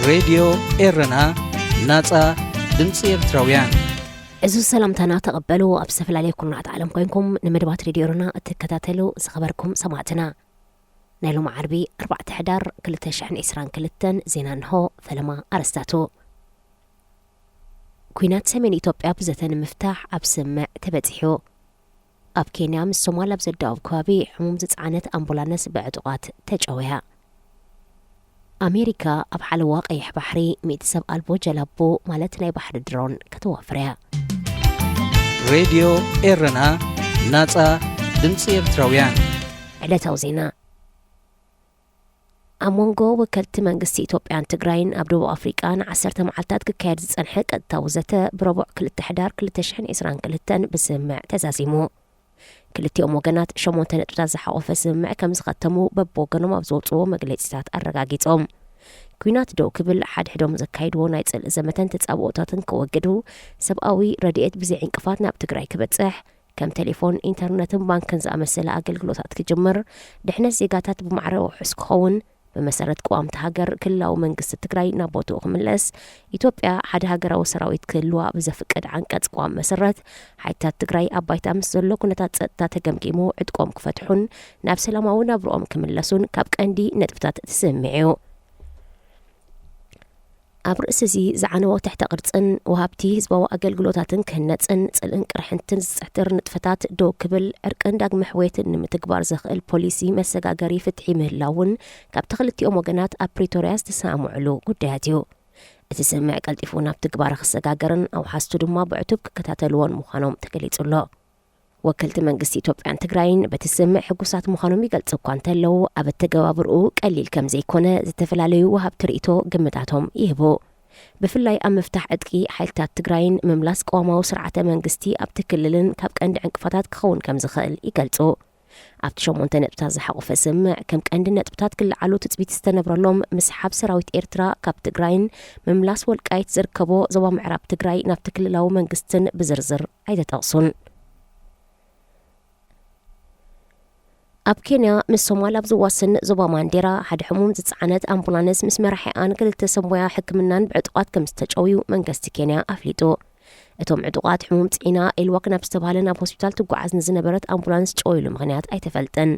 ሬድዮ ኤረና፣ ናጻ ድምጺ ኤርትራውያን። እዚ ሰላምታና ተቐበሉ። ኣብ ዝተፈላለየ ኩርናዓት ዓለም ኮይንኩም ንመደባት ሬድዮ ኤረና እትከታተሉ ዝኸበርኩም ሰማዕትና፣ ናይ ሎሚ ዓርቢ ኣርባዕተ ሕዳር ክልተ ሽሕን ዕስራን ክልተን ዜና እንሆ። ፈለማ ኣረስታቱ። ኲናት ሰሜን ኢትዮጵያ ብዘተ ንምፍታሕ ኣብ ስምምዕ ተበጺሑ። ኣብ ኬንያ ምስ ሶማል ኣብ ዘዳወብ ከባቢ ሕሙም ዝጸዓነት ኣምቡላንስ ብዕጡቓት ተጨውያ። ኣሜሪካ ኣብ ሓለዋ ቀይሕ ባሕሪ ሚእቲ ሰብ ኣልቦ ጀላቡ ማለት ናይ ባሕሪ ድሮን ከተዋፍር እያ። ሬድዮ ኤረና፣ ናጻ ድምጺ ኤርትራውያን። ዕለታዊ ዜና። ኣብ መንጎ ወከልቲ መንግስቲ ኢትዮጵያን ትግራይን ኣብ ደቡብ ኣፍሪቃ ንዓሰርተ መዓልታት ክካየድ ዝጸንሐ ቀጥታዊ ዘተ ብረቡዕ ክልተ ሕዳር ክልተ ሽሕን ዕስራን ክልተን ብስምምዕ ተዛዚሙ። ክልቲኦም ወገናት ሸሞንተ ነጥብታት ዝሓቖፈ ስምምዕ ከም ዝኸተሙ በብወገኖም ኣብ ዘውፅዎ መግለፂታት ኣረጋጊጾም። ኲናት ደው ክብል፣ ሓድሕዶም ዘካይድዎ ናይ ጽልኢ ዘመተን ተጻብኦታትን ክወግዱ፣ ሰብኣዊ ረድኤት ብዘይ ዕንቅፋት ናብ ትግራይ ክበጽሕ፣ ከም ቴሌፎን፣ ኢንተርነትን ባንክን ዝኣመሰለ ኣገልግሎታት ክጅምር፣ ድሕነት ዜጋታት ብማዕረ ውሑስ ክኸውን፣ ብመሰረት ቅዋም እታ ሃገር ክልላዊ መንግስቲ ትግራይ ናብ ቦትኡ ክምለስ፣ ኢትዮጵያ ሓደ ሃገራዊ ሰራዊት ክህልዋ ብዘፍቅድ ዓንቀጽ ቅዋም መሰረት፣ ሓይልታት ትግራይ ኣብ ባይታ ምስ ዘሎ ኩነታት ጸጥታ ተገምጊሙ ዕጥቆም ክፈትሑን ናብ ሰላማዊ ናብርኦም ክምለሱን ካብ ቀንዲ ነጥብታት እቲ ስምምዕ እዩ። ኣብ ርእሲ እዚ ዝዓነወ ትሕተ ቅርጽን ወሃብቲ ህዝባዊ ኣገልግሎታትን ክህነጽን ጽልእን ቅርሕንትን ዝጽሕትር ንጥፈታት ደው ክብል፣ ዕርቅን ዳግመ ሕውየትን ንምትግባር ዘኽእል ፖሊሲ መሰጋገሪ ፍትሒ ምህላውን ካብቲ ክልቲኦም ወገናት ኣብ ፕሪቶርያ ዝተሰማምዑሉ ጉዳያት እዩ። እቲ ስምምዕ ቀልጢፉ ናብ ትግባረ ክሰጋገርን ኣውሓስቱ ድማ ብዕቱብ ክከታተልዎን ምዃኖም ተገሊጹ ኣሎ። ወከልቲ መንግስቲ ኢትዮጵያን ትግራይን በቲ ስምምዕ ሕጉሳት ምዃኖም ይገልጹ እኳ እንተለዉ፣ ኣብ ኣተገባብርኡ ቀሊል ከም ዘይኮነ ዝተፈላለዩ ወሃብቲ ርእይቶ ግምታቶም ይህቡ። ብፍላይ ኣብ ምፍታሕ ዕጥቂ ሓይልታት ትግራይን ምምላስ ቅዋማዊ ስርዓተ መንግስቲ ኣብቲ ክልልን ካብ ቀንዲ ዕንቅፋታት ክኸውን ከም ዝኽእል ይገልጹ። ኣብቲ ሸሞንተ ነጥብታት ዝሓቖፈ ስምምዕ ከም ቀንዲ ነጥብታት ክለዓሉ ትጽቢት ዝተነብረሎም ምስሓብ ሰራዊት ኤርትራ ካብ ትግራይን ምምላስ ወልቃይት ዝርከቦ ዞባ ምዕራብ ትግራይ ናብቲ ክልላዊ መንግስትን ብዝርዝር ኣይተጠቕሱን። ኣብ ኬንያ ምስ ሶማል ኣብ ዝዋስን ዞባ ማንዴራ ሓደ ሕሙም ዝጸዓነት ኣምቡላንስ ምስ መራሒኣን ክልተ ሰብ ሞያ ሕክምናን ብዕጡቓት ከም ዝተጨውዩ መንግስቲ ኬንያ ኣፍሊጡ። እቶም ዕጡቓት ሕሙም ጽዒና ኤልዋክ ናብ ዝተባህለ ናብ ሆስፒታል ትጓዓዝ ንዝነበረት ኣምቡላንስ ጨውይሉ ምኽንያት ኣይተፈልጠን።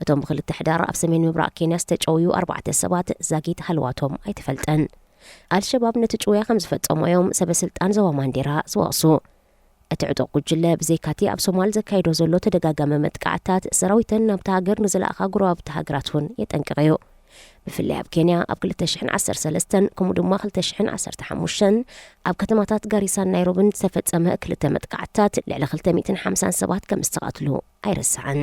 እቶም ብክልተ ሕዳር ኣብ ሰሜን ምብራቕ ኬንያ ዝተጨውዩ ኣርባዕተ ሰባት ዛጊት ሃለዋቶም ኣይተፈልጠን። ኣልሸባብ ነቲ ጭውያ ከም ዝፈጸሞ እዮም ሰበ ስልጣን ዞባ ማንዴራ ዝወቕሱ። እቲ ዕጡቕ ጉጅለ ብዘይካቲ ኣብ ሶማል ዘካይዶ ዘሎ ተደጋጋሚ መጥቃዕትታት፣ ሰራዊተን ናብታ ሃገር ንዝለኣኻ ጎረባብቲ ሃገራት እውን የጠንቅቕ እዩ። ብፍላይ ኣብ ኬንያ ኣብ ክልተ ሽሕን ዓሰርተ ሰለስተን ከምኡ ድማ ክልተ ሽሕን ዓሰርተ ሓሙሽተን ኣብ ከተማታት ጋሪሳን ናይሮብን ዝተፈጸመ ክልተ መጥቃዕትታት ልዕሊ ክልተ ሚእትን ሓምሳን ሰባት ከም ዝተቐትሉ ኣይርሳዕን።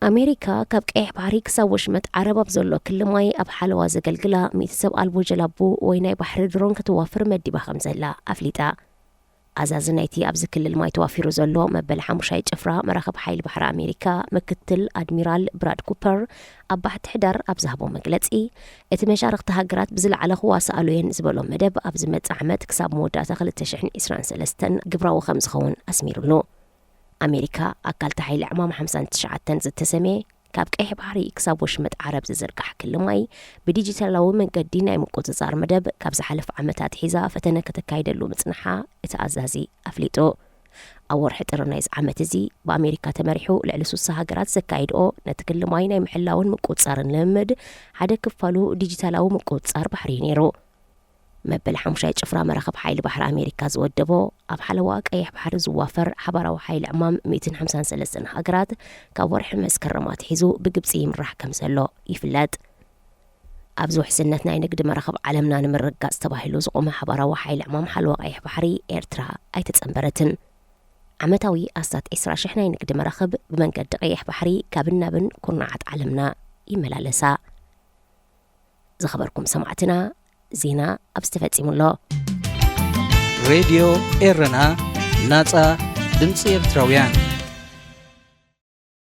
ኣሜሪካ ካብ ቀይሕ ባሕሪ ክሳብ ወሽመጥ ዓረብ ኣብ ዘሎ ክሊ ማይ ኣብ ሓለዋ ዘገልግላ ሚእቲ ሰብ ኣልቦ ጀላቡ ወይ ናይ ባሕሪ ድሮን ከተዋፍር መዲባ ከም ዘላ ኣፍሊጣ። ኣዛዚ ናይቲ ኣብዚ ክልል ማይ ተዋፊሩ ዘሎ መበል ሓሙሻይ ጭፍራ መራኽብ ሓይሊ ባሕሪ ኣሜሪካ ምክትል ኣድሚራል ብራድ ኩፐር ኣብ ባሕቲ ሕዳር ኣብ ዝሃቦ መግለጺ፣ እቲ መሻርኽቲ ሃገራት ብዝለዓለ ክዋስኣሉ እየን ዝበሎ መደብ ኣብ ዝመጽእ ዓመት ክሳብ መወዳእታ ክልተ ሽሕን ዕስራን ሰለስተን ግብራዊ ከም ዝኸውን ኣስሚሩሉ። ኣሜሪካ ኣካል እቲ ሓይሊ ዕማም ሓምሳን ትሽዓተን ዝተሰምየ ካብ ቀይሕ ባሕሪ ክሳብ ወሽመጥ ዓረብ ዝዝርጋሕ ክሊ ማይ ብዲጂታላዊ መንገዲ ናይ ምቁጽጻር መደብ ካብ ዝሓለፈ ዓመታት ሒዛ ፈተነ ከተካይደሉ ምጽንሓ እቲ ኣዛዚ ኣፍሊጡ። ኣብ ወርሒ ጥሪ ናይዚ ዓመት እዚ ብኣሜሪካ ተመሪሑ ልዕሊ ሱሳ ሃገራት ዘካይድኦ ነቲ ክሊ ማይ ናይ ምሕላውን ምቁጽጻርን ልምምድ ሓደ ክፋሉ ዲጂታላዊ ምቁጽጻር ባሕሪ እዩ ነይሩ። መበል ሓሙሻይ ጭፍራ መራኽብ ሓይሊ ባሕሪ ኣሜሪካ ዝወደቦ ኣብ ሓለዋ ቀይሕ ባሕሪ ዝዋፈር ሓባራዊ ሓይሊ ዕማም ሚእትን ሓምሳን ሰለስተን ሃገራት ካብ ወርሒ መስከረም ኣትሒዙ ብግብጺ ይምራሕ ከም ዘሎ ይፍለጥ። ኣብዚ ውሕስነት ናይ ንግዲ መራኽብ ዓለምና ንምርግጋጽ ተባሂሉ ዝቖመ ሓባራዊ ሓይሊ ዕማም ሓለዋ ቀይሕ ባሕሪ ኤርትራ ኣይተጸንበረትን። ዓመታዊ ኣስታት ዕስራ ሽሕ ናይ ንግዲ መራኽብ ብመንገዲ ቀይሕ ባሕሪ ካብን ናብን ኩርናዓት ዓለምና ይመላለሳ። ዝኸበርኩም ሰማዕትና፣ ዜና ኣብዚ ተፈጺሙ ኣሎ። ሬድዮ ኤረና፣ ናጻ ድምጺ ኤርትራውያን።